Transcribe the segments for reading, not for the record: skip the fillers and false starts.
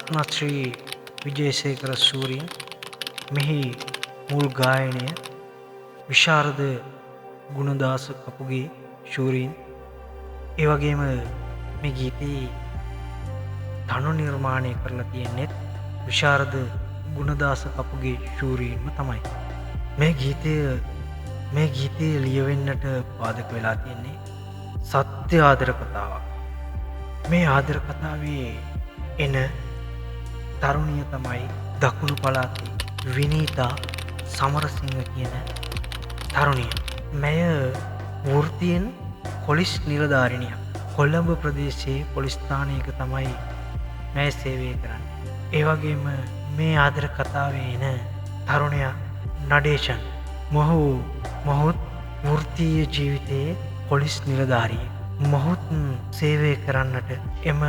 රත්නශ්‍රී විජේසේකර සූරීන්. මෙහි මුල් ගායනය විශාරද ගුණදාස කපුගේ ශූරීන්. ඒ වගේම මේ ගීතේ තනු නිර්මාණය කරලා තියෙන්නේ විශාරද ගුණදාස කපුගේ ශූරීන්ම තමයි. මේ ගීතය ලියවෙන්නට පාදක වෙලා තියෙන්නේ සත්‍ය ආදර කතාවක්. මේ ආදර කතාවේ එන තරුණිය තමයි දකුණු පළාතේ විනීතා සමරසිංහ කියන තරුණිය. මැය වෘත්තියෙන් පොලිස් නිලධාරිනියක්. කොළඹ ප්‍රදේශයේ පොලිස් ස්ථානයක තමයි මැය සේවය කරන්නේ. ඒ වගේම මේ ආදර කතාවේ එන තරුණයා නඩේෂන්. මොහුත් වෘත්තීය ජීවිතයේ පොලිස් නිලධාරියෙක්. මොහුත් සේවය කරන්නට එම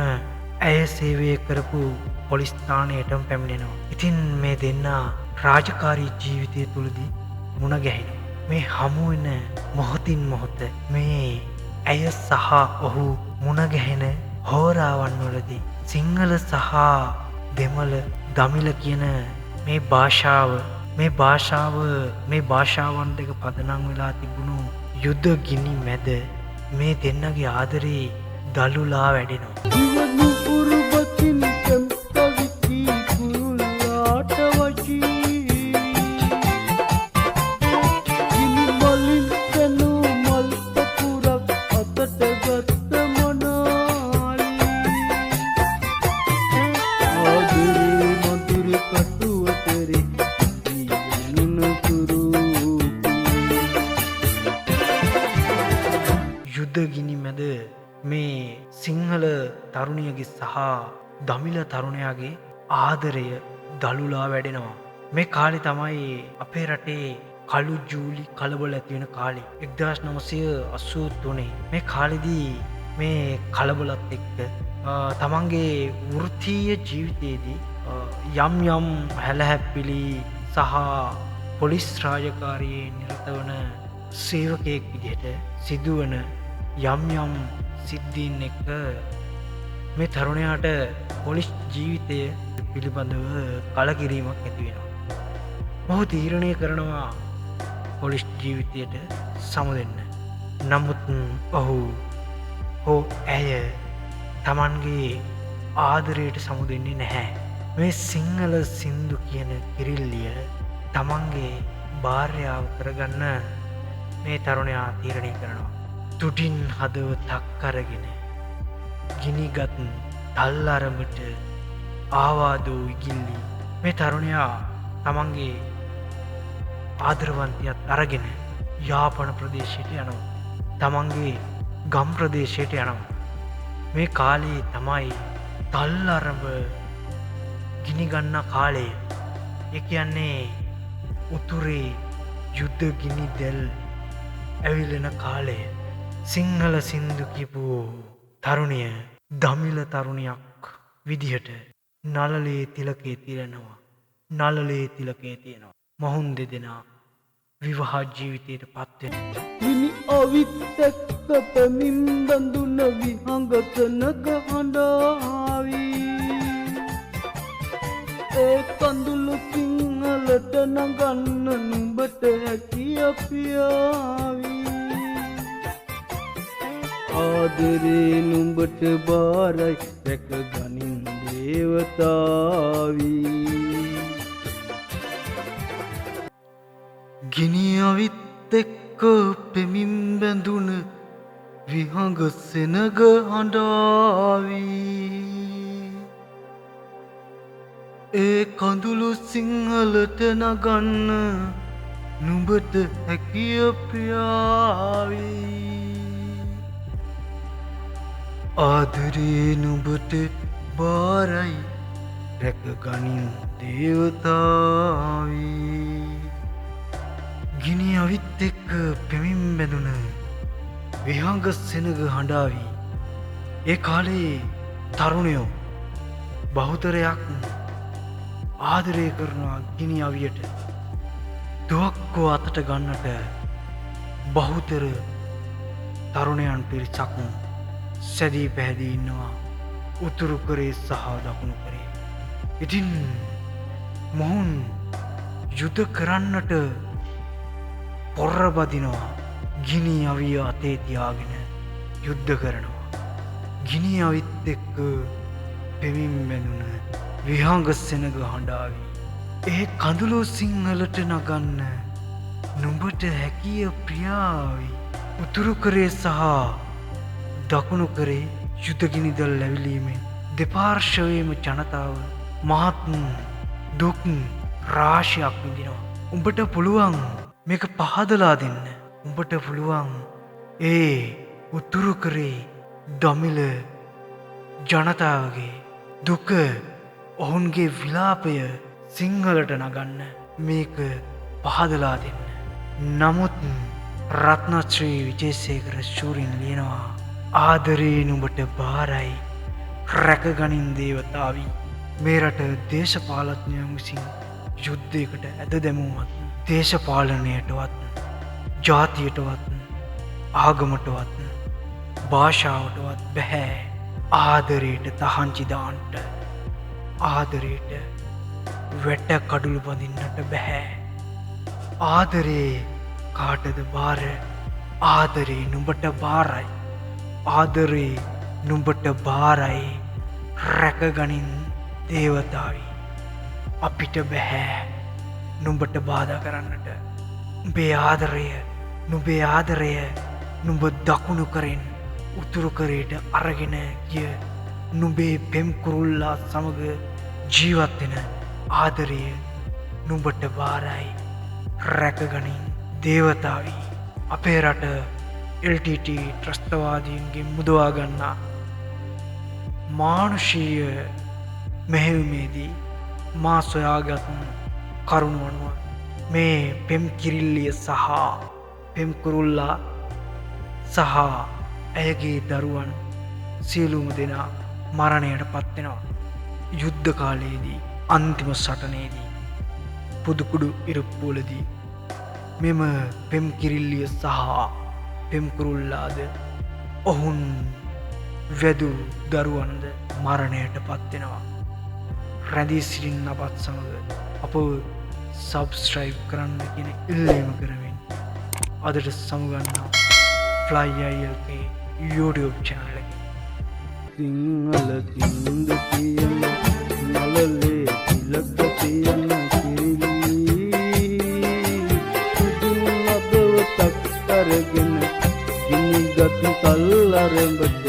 ඇය සේවය කරපු පොලිස් ස්ථානයටම පැමිණෙනවා. ඉතින් මේ දෙන්නා රාජකාරී ජීවිතය තුළදී මුණ ගැහෙනවා. මේ හමු වෙන මොහොතින් මොහොත මේ ඇය සහ ඔහු මුණ ගැහෙන හෝරාවන් වලදී සිංහල සහ දෙමළ දමිළ කියන මේ භාෂාවන් දෙක පදනම් වෙලා තිබුණු යුද ගිනි මැද මේ දෙන්නගේ ආදරේ දළුලා වැඩෙනවා. ගිනි මැද මේ සිංහල තරුණියගේ සහ දමිළ තරුණයාගේ ආදරය දළුලා වැඩෙනවා. මේ කාලේ තමයි අපේ රටේ කළු ජූලි කලබල ඇති වෙන කාලේ. 1983 මේ කාලෙදී මේ කලබලත් එක්ක තමන්ගේ වෘත්තීය ජීවිතයේදී යම් යම් හැලහැප්පිලි සහ පොලිස් රාජකාරියේ නිරත වන සේවකයෙක් විදිහට සිදුවන යම් යම් සිද්ධීන් එක්ක මේ තරුණයාට පොලිස් ජීවිතය පිළිබඳව කලකිරීමක් ඇති වෙනවා. මොහු තීරණය කරනවා පොලිස් ජීවිතයට සමු දෙන්න. නමුත් ඔහු හෝ ඇය තමන්ගේ ආදරයට සමු දෙන්නේ නැහැ. මේ සිංහල සින්දු කියන කිරිල්ලිය තමන්ගේ භාර්යාව කරගන්න මේ තරුණයා තීරණය කරනවා. තුඩින් හදවතක් අරගෙන ගිනිගත් තල් අරඹට ආවාදෝ ඉගිල්ලි මේ තරුණයා තමන්ගේ ආදරවන්තියත් අරගෙන යාපන ප්‍රදේශයට යනවා. තමන්ගේ ගම් ප්‍රදේශයට යනවා. මේ කාලේ තමයි තල් අරඹ ගිනි ගන්න කාලය. ඒ කියන්නේ උතුරේ යුද්ධ ගිනි දැල් ඇවිලෙන කාලය. සිංහල සින්දු කියපු තරුණිය දමිළ තරුණියක් විදිහට නළලේ තිලකේ තිරෙනවා. නළලේ තිලකේ තියෙනවා. මොහුන් දෙදෙනා විවාහ ජීවිතයට පත් වෙනවා. ගිනි අවිත් එක්ක පෙමින් බඳුන විහඟ සෙනග හඬාවි. ඒ කඳුළු සිංහලට නගන්න නුඹට හැකිය පියාවි. ආදරේ නුඹට බාරයි රැක ගනින් දේවතාවි. ගිනි අවිත් එක්ක පෙමින් බැඳුන විහඟ සෙනග හඬාවි. ඒ කඳුළු සිංහලට නගන්න නුඹට හැකිය ප්‍රියාවි. ආදරේ නුඹට බාරයි රැක ගනින් දේවතාවි. ගිනි අවිත් එක්ක පෙමින් බැඳුන විහඟ සෙනග හඬාවි. ඒ කාලේ තරුණයෝ බහුතරයක් ආදරය කරනවා ගිනි අවියට. තුවක්කුව අතට ගන්නට බහුතර තරුණයන් පිරිසක් සැදී පැහැදී ඉන්නවා උතුරු කරේ සහ දකුණු කරේ. ඉතින් මොවුන් යුද කරන්නට පොර බදිනවා. ගිනි අවිය අතේ තියාගෙන යුද්ධ කරනවා. ගිනි අවිත් එක්ක පෙමින් බැඳුන විහංග සෙනග හඬාවි. ඒ කඳුළු සිංහලට නගන්න නුඹට හැකිය ප්‍රියාවි. උතුරු කරේ සහ දකුණු කරේ යුද ගිනිදල් ලැබිලීමෙන් දෙපාර්ශවයේම ජනතාව මහත් දුක් රාශියක් විඳිනවා. උඹට පුළුවන් මේක පහදලා දෙන්න. උඹට පුළුවන් ඒ උතුරු කරේ දමිළ ජනතාවගේ දුක, ඔවුන්ගේ විලාපය සිංහලට නගන්න, මේක පහදලා දෙන්න. නමුත් රත්නශ්‍රී විජේසේකර ශූරින් ලියනවා, ආදරේ නුඹට භාරයි, රැකගනින් දේවතාවි. මේ රට දේශපාලඥයන් විසින් යුද්ධයකට ඇද දැමුවත් දේශපාලනයටවත් ජාතියටවත් ආගමටවත් භාෂාවටවත් බැහැ ආදරයට තහංචි දාන්නට, ආදරයට වැට කඩුළු බඳින්නට බැහැ. ආදරේ කාටද බාර? ආදරේ නුඹට බාරයි. ආදරේ නුඹට බාරයි, රැකගනින් දේවතාවි. අපිට බැහැ නුඹට බාධා කරන්නට. උඹේ ආදරය, නුඹේ ආදරය නුඹ දකුණු කරෙන් උතුරු කරේට අරගෙන ගිය නුඹේ පෙම් කුරුල්ලා සමග ජීවත් වෙන ආදරය නුඹට බාරයි, රැකගනින් දේවතාවි. අපේ රට LTT ත්‍රස්තවාදීන්ගෙන් මුදවා ගන්නා මානුෂීය මෙහෙයුමේදී මා සොයාගත් කරුණු අනුව මේ පෙම් කිරිල්ලිය සහ පෙම් කුරුල්ලා සහ ඇයගේ දරුවන් සියලුම දෙනා මරණයට පත්වෙනවා. යුද්ධ කාලයේදී අන්තිම සටනේදී පුදුකුඩු ඉරප්පුවලදී මෙම පෙම් කිරිල්ලිය සහ පෙම් කුරුල්ලාද ඔවුන් වැදූ දරුවන්ද මරණයට පත්වෙනවා. රැඳී සිටින්න අපත් සමග අප සබ්ස්ක්‍රයිබ් කරන්න කියන ඉල්ලීම කරමින් අදට සමුගන්නවා Fly ILK YouTube channel එකේ. සිංහල සින්දු කියන නළලේ තිලක තියෙන කිරිලි, සුදු හදවතක් අරගෙන ගිනිගත් තල් අරඹට.